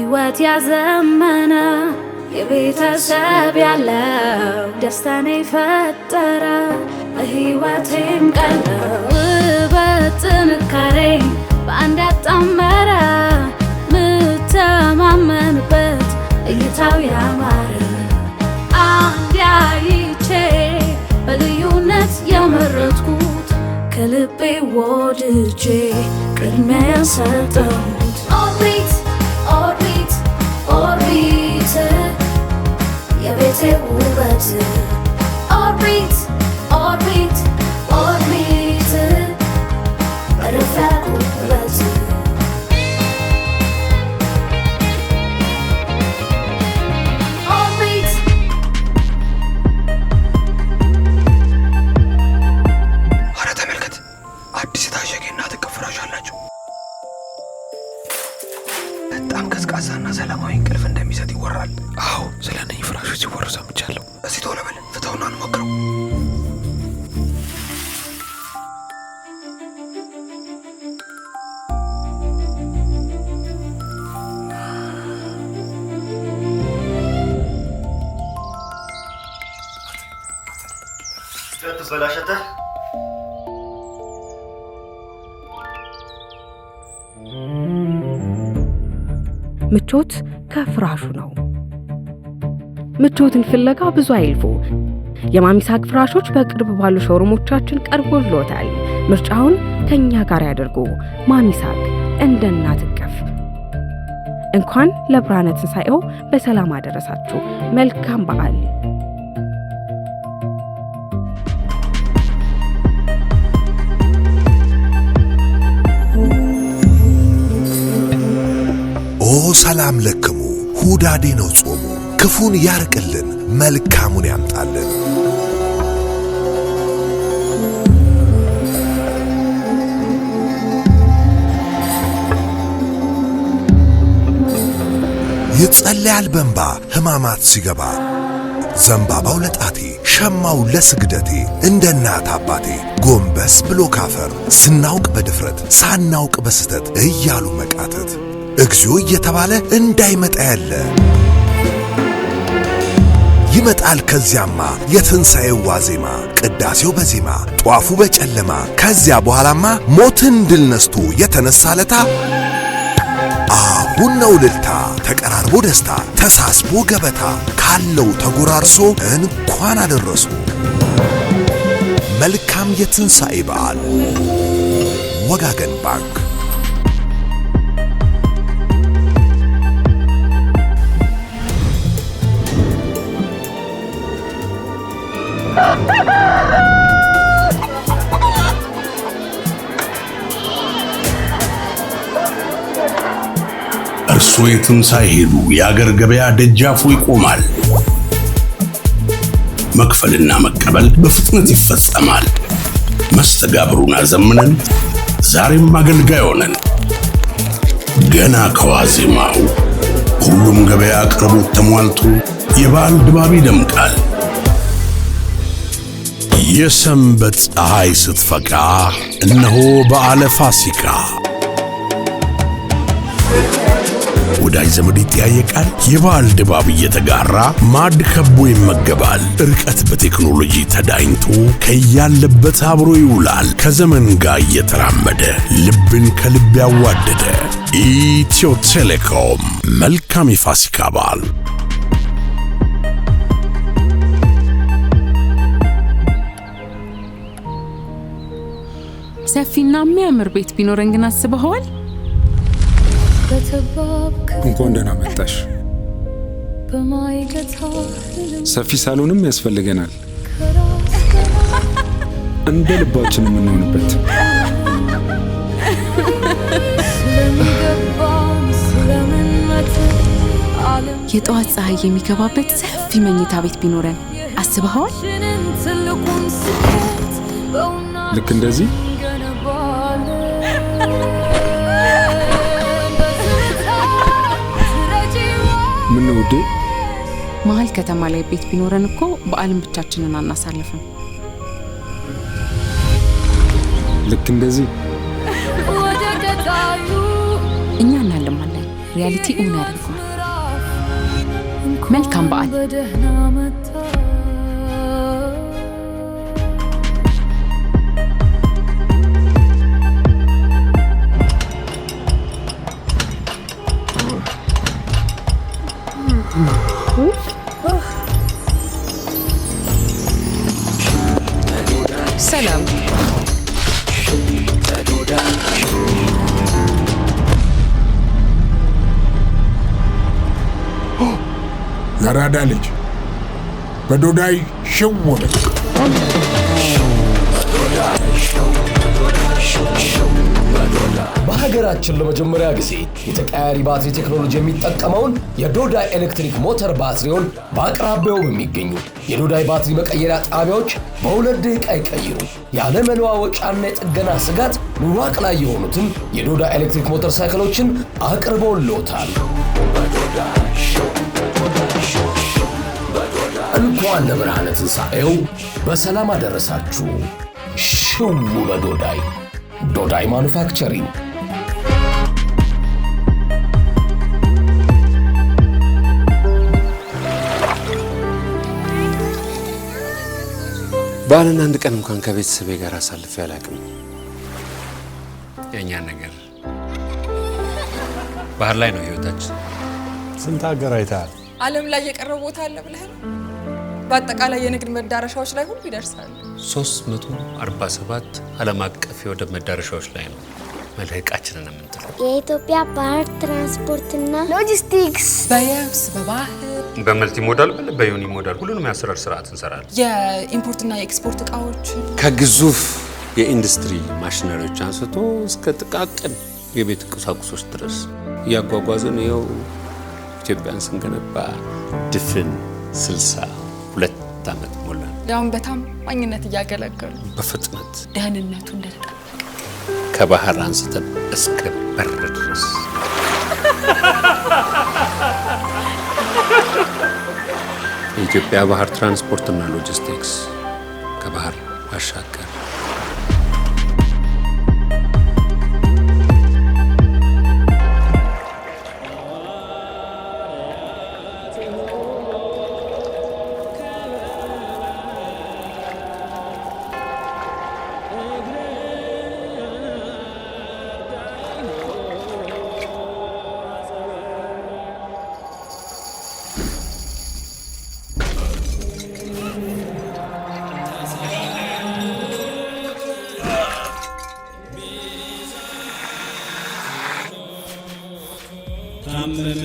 ሕይወት ያዘመነ፣ የቤተሰብ ያለው ደስታን የፈጠረ፣ በሕይወቴም ቀለው ውበት ጥንካሬ በአንድ ያጣመረ፣ ምተማመንበት እይታው ያማረ፣ አንድ አይቼ በልዩነት የመረጥኩት፣ ከልቤ ወድጄ ቅድሚያ የሰጠሁት ኦርቢት፣ ኦርቢት፣ ኦርቢት፣ የቤቴ ውበት ኦርቢት፣ ኦርቢት፣ ኦርቢት፣ እረፍ ያልኩበት። ኦርቢት። አረ ተመልከት፣ አዲስ የታሸገ የእናት እቅፍ ፍራሽ አላቸው። በጣም ቀዝቃዛና ሰላማዊ እንቅልፍ እንደሚሰጥ ይወራል። አዎ፣ ስለ እነኝህ ፍራሾች ሲወሩ ሰምቻለሁ። እስቲ ቶሎ በል ፍተውና እንሞክረው። ትበላሸተ። ምቾት ከፍራሹ ነው። ምቾትን ፍለጋ ብዙ አይልፉ። የማሚሳቅ ፍራሾች በቅርብ ባሉ showroom ኦቻችን ቀርቦልዎታል። ምርጫውን ከእኛ ጋር ያደርጉ። ማሚሳቅ እንደ እናት እቅፍ። እንኳን ለብርሃነ ትንሣኤው በሰላም አደረሳችሁ። መልካም በዓል። ኦ ሰላም ለክሙ፣ ሁዳዴ ነው ጾሙ፣ ክፉን ያርቅልን መልካሙን ያምጣልን። ይጸለያል በንባ ሕማማት ሲገባ፣ ዘንባባው ለጣቴ ሸማው ለስግደቴ፣ እንደ እናት አባቴ ጎንበስ ብሎ ካፈር፣ ስናውቅ በድፍረት ሳናውቅ በስተት እያሉ መቃተት፣ እግዚኦ እየተባለ እንዳይመጣ ያለ ይመጣል። ከዚያማ የትንሣኤው ዋዜማ ቅዳሴው በዜማ ጧፉ በጨለማ፣ ከዚያ በኋላማ ሞትን ድል ነስቶ የተነሳ ለታ አሁን ነው እልልታ፣ ተቀራርቦ ደስታ፣ ተሳስቦ ገበታ፣ ካለው ተጎራርሶ እንኳን አደረሱ። መልካም የትንሣኤ በዓል። ወጋገን ባንክ። እርሶ የትም ሳይሄዱ የአገር ገበያ ደጃፉ ይቆማል። መክፈልና መቀበል በፍጥነት ይፈጸማል። መስተጋብሩን አዘምነን ዛሬም አገልጋይ ሆነን ገና ከዋዜማው ሁሉም ገበያ አቅርቦት ተሟልቶ የበዓል ድባብ ይደምቃል። የሰንበት ፀሐይ ስትፈካ እነሆ በዓለ ፋሲካ። ወዳጅ ዘመድ ይጠያየቃል። የበዓል ድባብ እየተጋራ ማዕድ ከቦ ይመገባል። ርቀት በቴክኖሎጂ ተዳኝቶ ከያለበት አብሮ ይውላል። ከዘመን ጋር እየተራመደ ልብን ከልብ ያዋደደ ኢትዮ ቴሌኮም። መልካም የፋሲካ በዓል። ሰፊና የሚያምር ቤት ቢኖረን ግን አስበኸዋል? እንኳን ደህና መጣሽ። ሰፊ ሳሎንም ያስፈልገናል። እንደ ልባችን የምንሆንበት። የጠዋት ፀሐይ የሚገባበት ሰፊ መኝታ ቤት ቢኖረን አስበኸዋል? ልክ እንደዚህ። ምን ውዴ? መሀል ከተማ ላይ ቤት ቢኖረን እኮ በዓልን ብቻችንን አናሳልፍም። ልክ እንደዚህ። እኛ እናልማለን፣ reality እውን ያደርገዋል። መልካም በዓል። በደህና መጣ። ሰላም። የአራዳ ልጅ በዶዳይ ሽው በል። በሀገራችን ለመጀመሪያ ጊዜ የተቀያሪ ባትሪ ቴክኖሎጂ የሚጠቀመውን የዶዳይ ኤሌክትሪክ ሞተር ባትሪውን በአቅራቢያው በሚገኙ የዶዳይ ባትሪ መቀየሪያ ጣቢያዎች በ2 ደቂቃ ይቀይሩ። ያለ መለዋወጫና የጥገና ስጋት ኑሮ አቅላይ የሆኑትን የዶዳይ ኤሌክትሪክ ሞተር ሳይክሎችን አቅርበውልዎታል። እንኳን ለብርሃነ ትንሣኤው በሰላም አደረሳችሁ። ሽው በዶዳይ። ዶዳይ ማኑፋክቸሪንግ። በዓልን አንድ ቀን እንኳን ከቤተሰቤ ጋር አሳልፌ አላውቅም። የእኛ ነገር ባህር ላይ ነው ህይወታችን። ስንት ሀገር አይተሃል? ዓለም ላይ የቀረ ቦታ አለ ብለህ ነው? በአጠቃላይ የንግድ መዳረሻዎች ላይ ሁሉ ይደርሳሉ። 347 ዓለም አቀፍ የወደብ መዳረሻዎች ላይ ነው መልህቃችንን የምንጥለው። የኢትዮጵያ ባህር ትራንስፖርትና ሎጂስቲክስ። በየብስ፣ በባህር፣ በ multimodal በ unimodal ሁሉንም የአሰራር ስርዓት እንሰራለን። የ import ና የ export እቃዎችን። ከግዙፍ የኢንዱስትሪ ማሽነሪዎች አንስቶ እስከ ጥቃቅን የቤት ቁሳቁሶች ድረስ እያጓጓዝን ይኸው ኢትዮጵያን ስንገነባ ድፍን 62 ዓመት ሞላን። ያውን በታማኝነት እያገለገሉ፣ በፍጥነት፣ ደህንነቱ እንደተጠበቀ፣ ከባህር አንስተን እስከ በር ድረስ። የኢትዮጵያ ባህር ትራንስፖርትና ሎጂስቲክስ ከባህር ባሻገር። ታመመ፣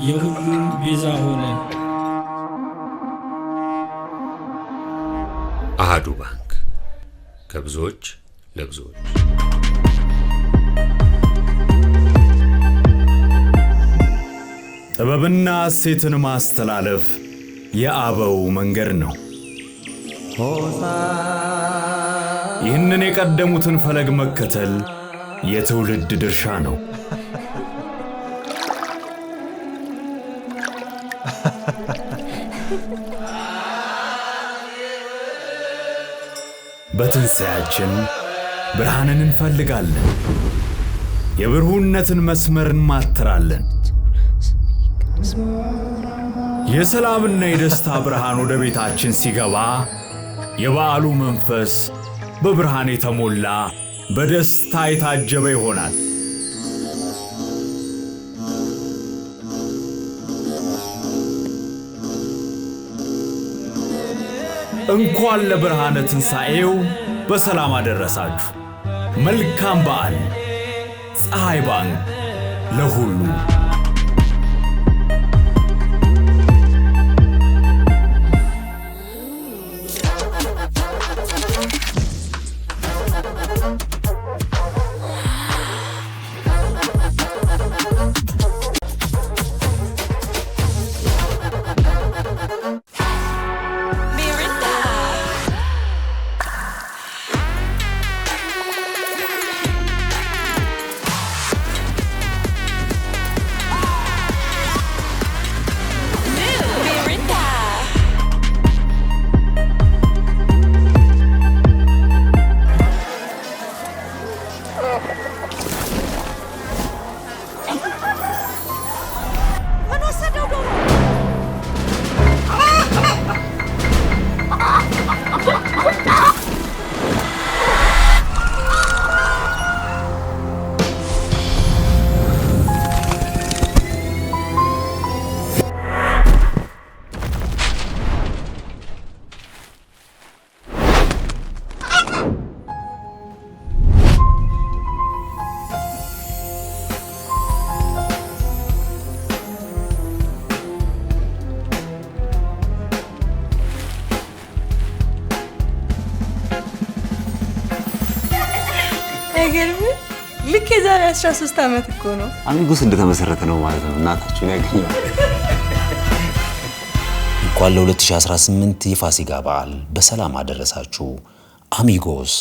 የሁሉም ቤዛ ሆነ። አሃዱ ባንክ፣ ከብዙዎች ለብዙዎች። ጥበብና እሴትን ማስተላለፍ የአበው መንገድ ነው። ይህንን የቀደሙትን ፈለግ መከተል የትውልድ ድርሻ ነው። በትንሣኤያችን ብርሃንን እንፈልጋለን። የብሩህነትን መስመር እንማትራለን። የሰላምና የደስታ ብርሃን ወደ ቤታችን ሲገባ የበዓሉ መንፈስ በብርሃን የተሞላ፣ በደስታ የታጀበ ይሆናል። እንኳን ለብርሃነ ትንሣኤው በሰላም አደረሳችሁ። መልካም በዓል። ፀሐይ ባንክ ለሁሉ። አይገርምም? ልክ የዛሬ 13 ዓመት እኮ ነው። አሚጎስ እንደተመሰረተ ነው ማለት ነው እናታችሁን ያገኘው። እንኳን ለ2018 የፋሲካ በዓል በሰላም አደረሳችሁ። አሚጎስ።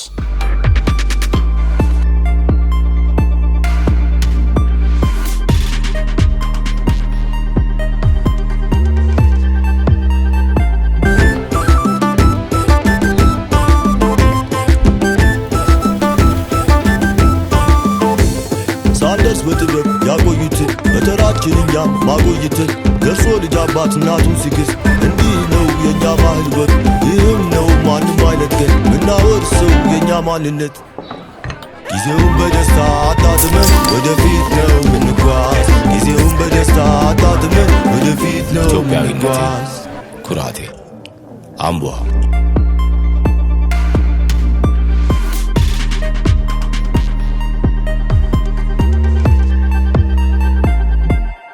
ሳንደርስ በጥበብ ያቆዩትን በተራችን እኛም ማቆይትን ደርሶ ልጅ አባት እናቱን ሲክስ እንዲህ ነው የእኛ ባህል ወግ። ይህም ነው ማንም አይነጥቀን ምናወርሰው የእኛ ማንነት። ጊዜውን በደስታ አጣጥመን ወደፊት ነው ምንጓዝ። ጊዜውን በደስታ አጣጥመን ወደፊት ነው ኢትዮጵያዊነቴ ምንጓዝ። ኩራቴ። አምቧ።